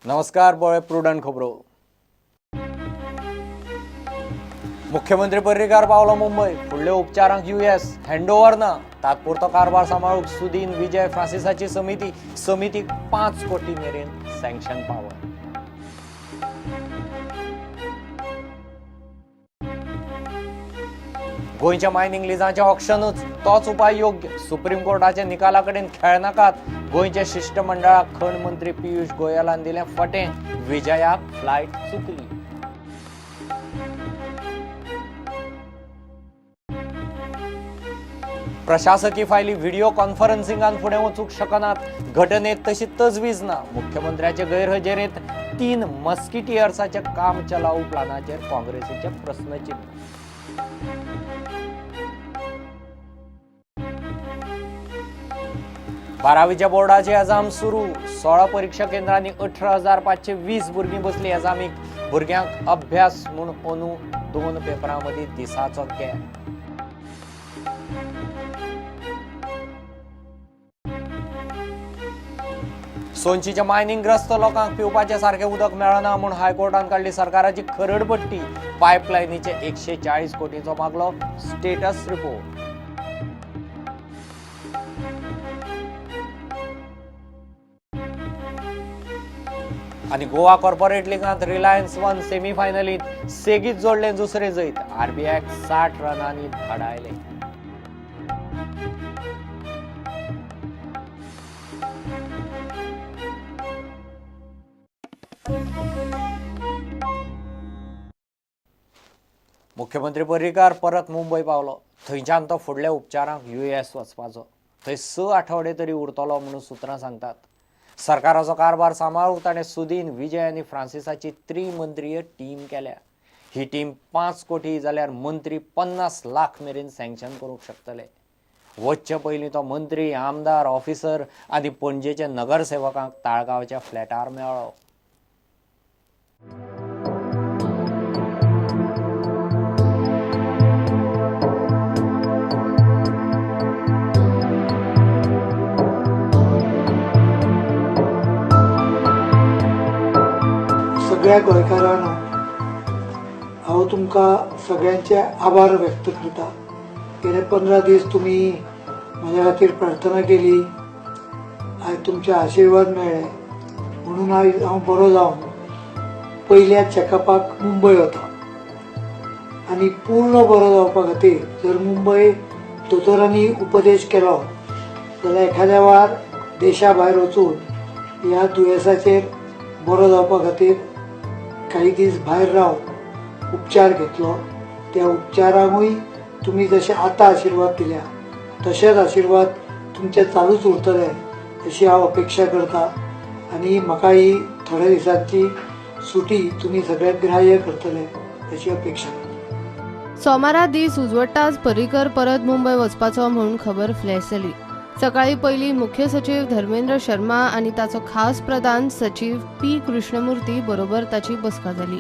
नमस्कार, बळे प्रुडंट खबरो. मुख्यमंत्री पर्रीकार पावलो मुंबय. फुडल्या उपचारांक युएस हँडओव्हर ना. तात्पुरतो कारभार सांबाळूंक सुदीन विजय फ्रांसिसाची समिती. समितीक 5 कोटी मेरेन सँक्शन पावर. गोंयच्या मायनिंग लिजांचें ऑक्शनूच तोच उपाय योग्य. सुप्रीम कोर्टाच्या निकाला कडेन खेळनाकात. गोंयच्या शिश्टमंडळाक खण मंत्री पियुष गोयलान दिलें फटें. विजयाक फ्लायट चुकली. प्रशासकी फायली व्हिडिओ कॉन्फरन्सिंगान फुडें वचूंक शकनात. घटनेत तशी तजवीज ना. मुख्यमंत्र्याचे गैरहजेरेंत 3 मस्किटियर्साच्या काम चलाऊ प्लानाचेर काँग्रेसीचे प्रस्नचिन्ह. बारावीच्या बोर्डाची एजाम सुरू. 16 परीक्षा केंद्रांनी 18,520 भुरगीं बसली एजामीक. भुरग्यांक अभ्यास म्हूण अंदू 2 पेपरां मदीं दिसाचो गॅप. सोनशीच्या मायनिंग ग्रस्त लोकांक पिवपाचें सारकें उदक मेळना म्हूण हायकोर्टान काडली सरकाराची खरडपट्टी. पायपलायनीचे 140 कोटींचो मागलो स्टेटस रिपोर्ट. आनी गोवा कॉर्पोरेट लिगांत रिलायन्स वन सेमीफायनलींत सेगीत जोडलें दुसरें जैत. आरबीआयक 60 रनांनी धाडायलें. मुख्यमंत्री पर्रीकार परत मुंबय पावलो. थंयच्यान तो फुडल्या उपचारांक युएस वचपाचो. थंय 6 आठवडे तरी उरतलो म्हणून सुत्रां सांगतात. सरकाराचो कारभार सांबाळूंक ताणें सुदीन विजय आनी फ्रांसिसाची त्रिमंत्रीय टीम केल्या. ही टीम 5 कोटी जाल्यार मंत्री 50 लाख मेरेन सँक्शन करूंक शकतले. वचचे पयलीं तो मंत्री, आमदार, ऑफिसर आनी पणजेच्या नगरसेवकांक ताळगांवच्या फ्लॅटार मेळ्ळो. सगळ्या गोंयकारांनो हांव तुमकां सगळ्यांचे आभार व्यक्त करता. गेले 15 दीस तुमी म्हज्या खातीर प्रार्थना केली, आयज तुमचे आशिर्वाद मेळ्ळे म्हणून आयज हांव बरो जावन पयल्या चॅकअपाक मुंबय वता. आनी पूर्ण बरो जावपा खातीर जर मुंबय दोतोरांनी उपदेश केलो जाल्यार एखाद्या वेळार देशा भायर वचून ह्या दुयेंसाचेर बरो जावपा खातीर काही दीस भायर रावन उपचार घेतलो. त्या उपचारांकूय तुमी जशे आतां आशिर्वाद दिल्या तशेच आशिर्वाद तुमचे चालूच उरतले अशी हांव अपेक्षा करता. आनी म्हाका ही थोड्या दिसांची सुटी तुमी सगळे ग्राह्य करतले अशी अपेक्षा करता. सोमारा दीस उजवडटाच पर्रीकर परत मुंबय वचपाचो म्हणून खबर फ्लॅश जाली. सकाळी पयलीं मुख्य सचीव धर्मेंद्र शर्मा आनी ताचो खास प्रधान सचीव पी कृष्णमूर्ती बरोबर ताची बसका जाली.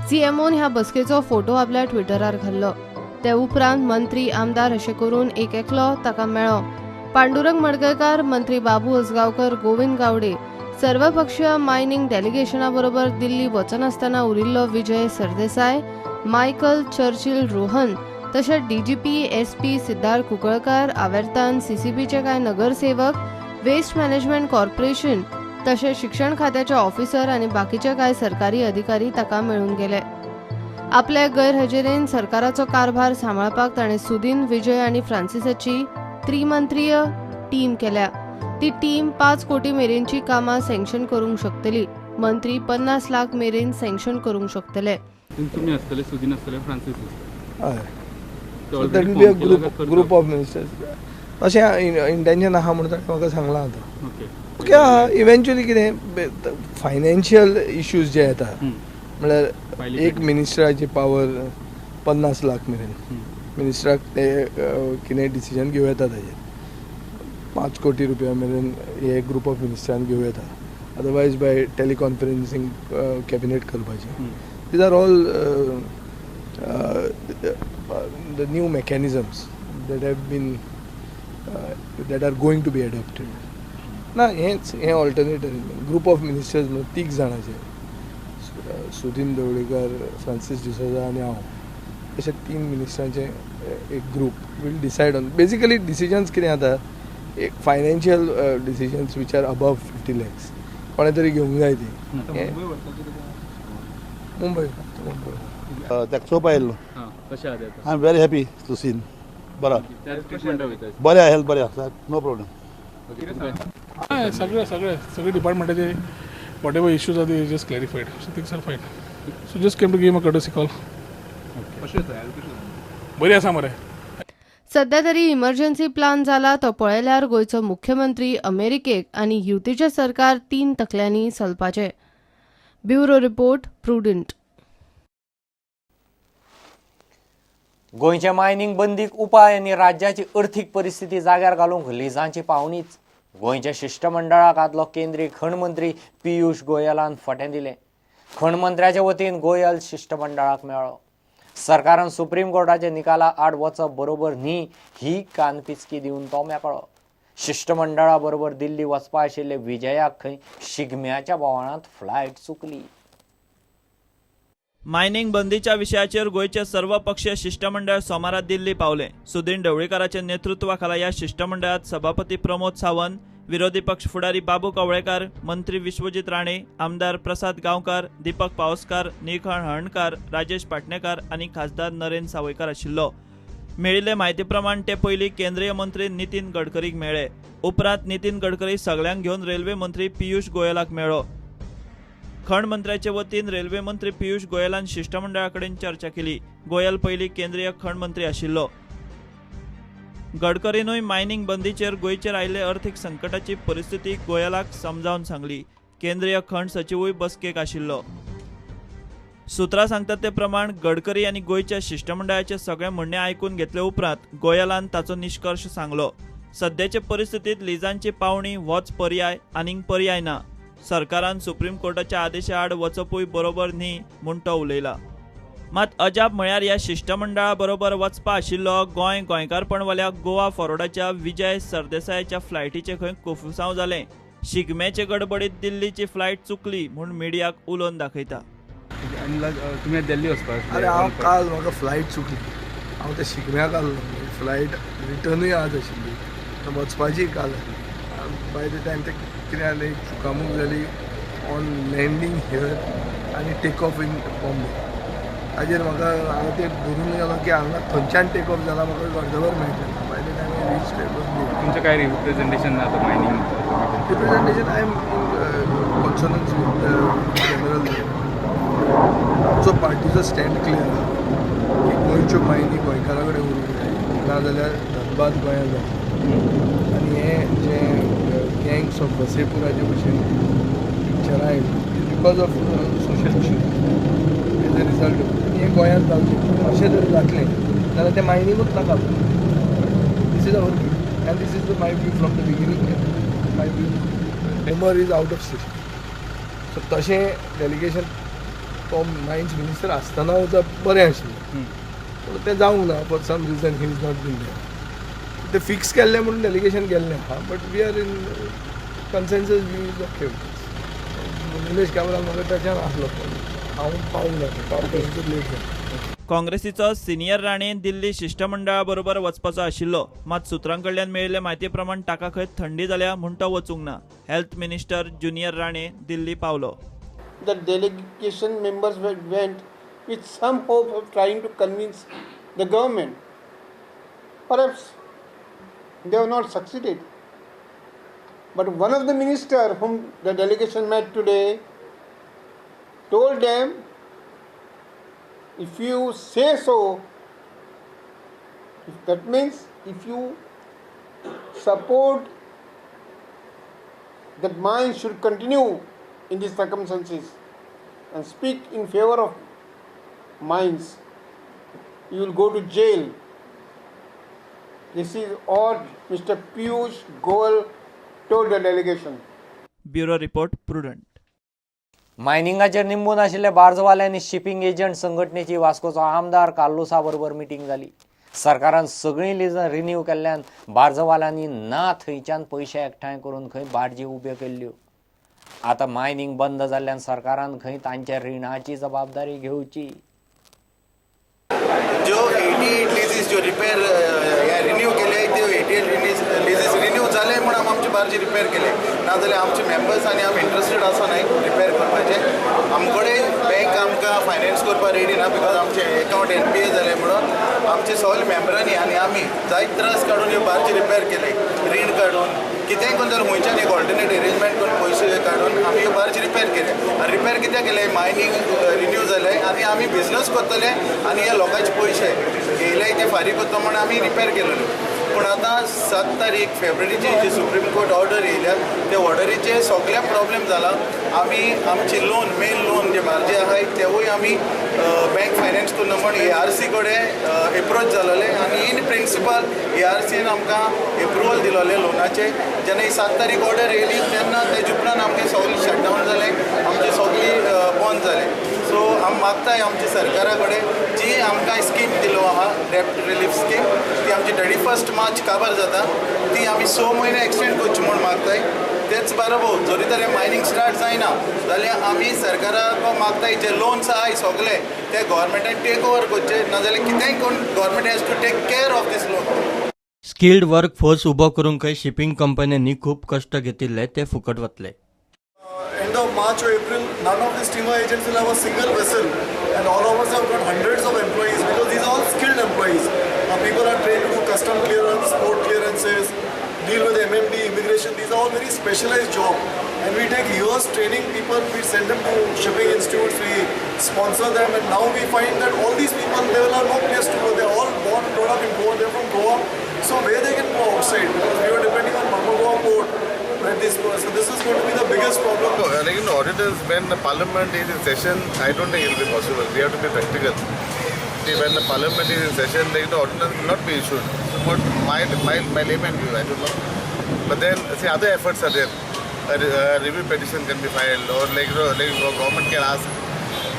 सीएमओन ह्या बसकेचो फोटो आपल्या ट्विटरार घाल्लो. ते उपरांत मंत्री, आमदार अशें करून एक एकलो ताका मेळ्ळो. पांडुरंग मडकयकार, मंत्री बाबू आजगांवकर, गोविंद गावडे, सर्वपक्षीय मायनिंग डेलिगेशना बरोबर दिल्ली वचनासतना उरिल्लो विजय सरदेसाय, मायकल चर्चिल रोहन, तशेंच डीजीपी, एसपी सिद्धार्थ कुंकळकार, आवेर्तान सीसीबीचे कांय नगरसेवक, वेस्ट मॅनेजमेंट कॉर्पोरेशन तशेंच शिक्षण खात्याचे ऑफिसर आनी बाकीचे कांय सरकारी अधिकारी ताका मेळून गेले. आपल्या गैरहजेरेन सरकाराचो कारभार सांबाळपाक ताणें सुदीन विजय आनी फ्रांसिसाची त्रिमंत्रीय टीम केल्या. ती टीम 5 कोटी मेरेनची कामां सँक्शन करूंक शकतली. मंत्री 50 लाख मेरेन सँक्शन करूंक शकतले. तुमी आसतले, सुदीन आसतले, फ्रांसीस आसतले. So that will be a group of ministers. अशें इंटेन्शन आहा म्हणून ताणें म्हाका सांगलां आतां. ओके आहा. इवेंच्युअली कितें फायनान्शियल इश्यूज जे येता म्हळ्यार एक मिनिस्टराची पावर 50 लाख मेरेन मिनिस्टराक ते कितें डिसिजन घेवं येता ताजेर 5 कोटी रुपया मेरेन हे ग्रुप ऑफ मिनिस्टरान घेवं येता. अदरवायज बाय टेलिकॉन्फरन्सिंग कॅबिनेट करपाचें. These are all the new mechanisms that have been that are going to be adopted. ना, हेंच हें alternate arrangement. Group of ministers म्हणून तीग जाणांचे, सुदीन ढवळीकर, फ्रांसीस डिसोजा आनी हांव, अशे तीन मिनिस्टरांचे एक group will decide on basically decisions. कितें जाता, एक financial decisions which are above 50 lakhs कोणें तरी घेवंक जाय ती. मुंबय मुंबय. ताका चोवपा आयिल्लो. हां, कशें आहा ते आतां? I am very happy to see बरो. त्याच ट्रिटमेंटा वयता. बरें आहा, हेल्थ बरें आसा, नो प्रॉब्लम. हय, सगळे सगळे सगळे डिपार्टमेंटाचे what ever issues are, they just clarified, so things are fine. So just came to give a courtesy call. बरी आसा मरे. सध्या तरी इमर्जन्सी प्लान जाला तो पळयल्यार गोंयचो मुख्यमंत्री अमेरिकेक आनी युतीचें सरकार तीन तकल्यांनी चलपाचें. Bureau report, Prudent. गोंयच्या मायनींग बंदीक उपाय आनी राज्याची अर्थीक परिस्थिती जाग्यार घालूंक लिजांची पावणीच. गोंयच्या शिश्टमंडळाक आदलो केंद्रीय खण मंत्री पियुष गोयलान फटें दिलें. खण मंत्र्याच्या वतीन गोयल शिश्टमंडळाक मेळ्ळो. सरकारान सुप्रीम कोर्टाच्या निकाला आड वचप बरोबर न्ही ही कानपिचकी दिवन तो मेकळो. शिश्टमंडळा बरोबर दिल्ली वचपा आशिल्ले विजयाक खंय शिगम्याच्या बोवाळांत फ्लायट चुकली. मायनिंग बंदीच्या विशयाचेर गोंयचे सर्व पक्षीय शिश्टमंडळ सोमारा दिल्ली पावले. सुदीन ढवळीकाराच्या नेतृत्वाखाला ह्या शिश्टमंडळात सभापती प्रमोद सावंत, विरोधी पक्ष फुडारी बाबू कवळेकार, मंत्री विश्वजीत राणे, आमदार प्रसाद गांवकार, दीपक पावसकार, निळकंठ हळर्णकार, राजेश पाटणेकार आनी खासदार नरेंद्र सावयकार आशिल्लो. मेळिल्ले म्हायती प्रमाण ते पयलीं केंद्रीय मंत्री नितीन गडकरीक मेळ्ळे. उपरांत नितीन गडकरी सगल्यांक घेवन रेल्वे मंत्री पियुष गोयलाक मेळ्ळो. खण मंत्र्याचे वतीन रेल्वे मंत्री पियुष गोयलान शिश्टमंडळा कडेन चर्चा केली. गोयल पयलीं केंद्रीय खण मंत्री आशिल्लो. गडकरीनूय मायनिंग बंदीचेर गोंयचेर आयिल्ले अर्थीक संकटाची परिस्थिती गोयलाक समजावन सांगली. केंद्रीय खण सचिवूय बसकेक आशिल्लो. सुत्रां सांगतात ते प्रमाण गडकरी आनी गोंयच्या शिश्टमंडळाचे सगळे म्हणणे आयकून घेतले उपरांत गोयलान ताचो निश्कर्श सांगलो. सद्याचे परिस्थितीत लिजांची पावणी होच पर्याय, आनीक पर्याय ना. सरकारान सुप्रीम कोर्टाच्या आदेशा आड वचपूय बरोबर न्ही म्हूण तो उलयला. मात अजाप म्हळ्यार ह्या शिश्टमंडळा बरोबर वचपा आशिल्लो गोंय गोंयकारपणवाल्या गोवा फॉरवर्डाच्या विजय सरदेसायाच्या फ्लायटीचें खंय कोफुसांव जालें. शिगम्याचे गडबडीत दिल्लीची फ्लायट चुकली म्हूण मिडियाक उलोवन दाखयता. आनी तुमी दिल्ली वचपाक? अरे, हांव काल म्हाका फ्लायट चुकली. हांव त्या शिगम्याक आसलो. फ्लायट रिटर्नूय आज आशिल्ली, वचपाची काल आसली. बाय the time ते कितें जालें, एक चुकामूक जाली ऑन लँडींग here आनी टेक ऑफ इन बॉम्बे. ताजेर म्हाका हांव ते धरून गेलो की हांगा थंयच्यान टेक ऑफ जाला, म्हाका अर्दवर मेळटलें. By the time I reach तुमचें काय रिप्रेझेंटेशन ना आतां mining? Representation, I am in consonance with general. आमचो पार्टीचो स्टँड क्लियर आहा की गोंयच्यो मायनी गोंयकारा कडेन उरूंक जाय, नाजाल्यार धनबाद गोंयांत जातलें. आनी हें जें गँग्स ऑफ वसेपुराचे भशेन पिक्चरां आयलीं because of social issues as a result, आनी हें गोंयांत जावचें. अशें जर जातलें जाल्यार तें मायनिंगूच नाका. This is our view and this is my view from the beginning. My view, Omar is out of station. So तशें डेलिगेशन तो मायन्स मिनिस्टर आसतना वचप बरें आशिल्लें, पूण तें जावंक ना. For some reason he is not been there. ते फिक्स केल्लें म्हणून डेलिगेशन गेल्लें आहा, but we are in consensus view is okay. Nilesh Cabral म्हाका त्याच्यान आसलो, हांव पावूंक ना, पावपाक लेट जालें. काँग्रेसीचो सिनियर राणे दिल्ली शिश्टमंडळा बरोबर वचपाचो आशिल्लो. मात सुत्रां कडल्यान मेळिल्ले म्हायती प्रमाण ताका खंय थंडी जाल्या म्हूण तो वचूंक ना. हेल्थ मिनिस्टर ज्युनियर राणे दिल्ली पावलो. The delegation members went with some hope of trying to convince the government. Perhaps they have not succeeded. But one of the minister whom the delegation met today told them, if you say so, if that means if you support that mine should continue in these circumstances and speak in favor of mines, you will go to jail. This is all Mr. Piyush Goyal told the delegation. Bureau report, Prudent. मायनिंगाचेर निंबून आशिल्ले बार्जवाले आनी shipping agent संघटनेची वास्कोचो आमदार कार्लुसा बरोबर meeting जाली. सरकारान सगळीं लिजां renew केल्ल्यान बार्जवाल्यांनी ना थंयच्यान पयशे एकठांय करून खंय बार्जी उब्यो केल्ल्यो. आतां मायनींग बंद जाल्ल्यान सरकारान खंय तांच्या रिणाची जबाबदारी घेवची. जो 88 लिजीस ज्यो रिपेर रिन्यू केले त्यो 88 लिजीस रिन्यू जाले म्हूण आमी आमची बार्जी रिपेर केले. नाजाल्यार आमचे मेंबर्स आनी आमी इंट्रस्टेड आसा न्हय रिपेर करपाचे. आमकडे बँक आमकां फायनान्स करपाक रेडी ना because आमचे एकावंट एनपीए जाले म्हणून आमचे सगळे मेंबरांनी आनी आमी जायते त्रास काडून ह्यो बार्जी रिपेर केले. रीण काडून कितेंय करून जाल्यार खंयच्यान एक ऑल्टरनेट एरेंजमेंट करून पयशे काडून आमी ह्यो बार्जी रिपेर केले. आनी रिपेर कित्याक केले? मायनींग रिन्यू जाले आनी आमी बिजनस करतले आनी ह्या लोकांचे पयशे घेयले ते फारीक करता म्हूण आमी रिपेर केलेले. पूण आतां 7 तारीख फेब्रुवारीची जी सुप्रीम कोर्ट ऑर्डर येयल्या त्या ऑर्डरीचे सगळ्या प्रॉब्लेम जाला. आमी आमची लोन मेन लोन जे बार्जी आहाय तेवूय आमी बँक फायनान्स करून म्हण ARC कडेन एप्रोच जालोले आनी इन प्रिंसिपल ARCन आमकां एप्रुवल दिलोले लोनाचे. जेन्ना ही 7 तारीख ऑर्डर येयली तेन्ना तेजे उपरांत आमचें सगळें शटडावन जालें, आमचें सगळें बंद जालें. सो आमी मागताय आमच्या सरकारा कडेन जी आमकां स्कीम दिलो आहा डेप्ट रिलीफ स्कीम ती आमची 31 मार्च काबार जाता ती आमी 6 म्हयने एक्सटेंड करची म्हूण मागताय. तेच बरोबर जरी तर मायनींग स्टार्ट जायना जाल्यार आमी सरकाराक मागताय जे लोन्स आहाय सगळे ते गव्हर्मेंटान टेक ओवर करचे, नाजाल्यार कितेंय करून government has to take care of this loan. Skilled work force उबो करूंकय शिपिंग कंपन्यांनी खूब कश्ट घेतिल्ले ते फुकट वतले. End of March or April, none of the steamer agents will have a single vessel, and all of us have got hundreds of employees because these are all skilled employees. Our people are trained to do custom clearance, port clearances, deal with MMD, immigration. These are all very specialized jobs, and we take years training people. We send them to shipping institutes, we sponsor them, and now we find that all these people, they will have no place to go. They are all born, brought up in Goa. They are from Goa, so where they can go outside? Because we are depending on Goa port. So this is going to be the biggest problem. No, like in auditors, when the parliament is in session, I don't think it will be possible. We have to be practical. See, when the parliament is in session, like, the ordinance will not be issued. So what my layman view, I don't know. But then, see, other efforts are there. A review petition can be filed, or like, you know, like government can ask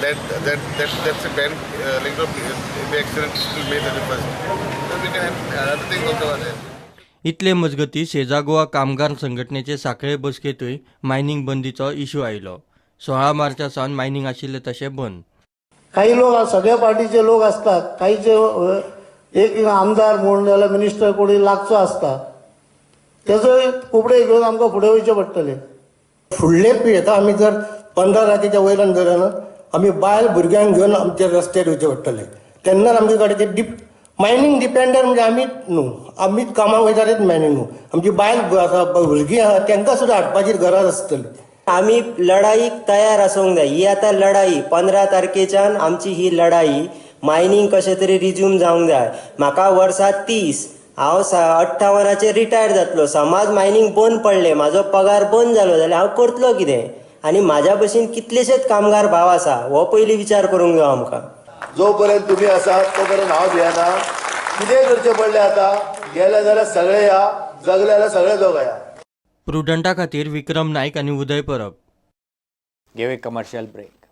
that's a ban, like, you know, be extended till May 31st. So we can have other things also are there. इतले मजगती सेजा गोवा कामगार संघटनेचे साखळे बसकेंतूय mining बंदीचो issue आयलो. 16 मार्चा सावन mining आशिल्लें तशें बंद. काही लोक सगळ्या पार्टीचे लोक असतात, काहीचे एक आमदार म्हूण जाल्यार मिनिस्टर कोणी लागचो आसता, तेजो कुपडे घेवन आमकां फुडें वयचें पडटलें. फुडले पिळयेता आमी जर 15 रातीच्या वयल्यान जर आमी बायल भुरग्यांक घेवन आमचे रस्त्यार वयचे पडटले तेन्नाच आमचे कडेन ते मायनींग डिपेंडंट म्हणजे आमीच न्हू, आमीच कामाक वयता मायनींग न्हू, आमची बायल आसा भुरगीं आसा तांकां सुद्दां हाडपाची गरज आसतली. आमी लढाईक तयार आसूंक जाय. ही आतां लढाई 15 तारखेच्यान आमची ही लढाई मायनींग कशें तरी रिज्यूम जावंक जाय. म्हाका वर्सां 30, हांव 58 रिटायर जातलो. समाज मायनींग बंद पडलें, म्हाजो पगार बंद जालो जाल्यार हांव करतलो कितें? आनी म्हाज्या भशेन कितलेशेच कामगार भाव आसा, हो पयलीं विचार करूंक जायो आमकां. जो पर्यंत तुमी आसात तो पर्यंत हांव भियेना. कितेंय करचें पडलें आतां गेले जाल्यार सगळे या, जगले जाल्यार सगळे जगया. प्रुडंटा खातीर विक्रम नायक आनी उदय परब. घेवया कमर्शियल ब्रेक.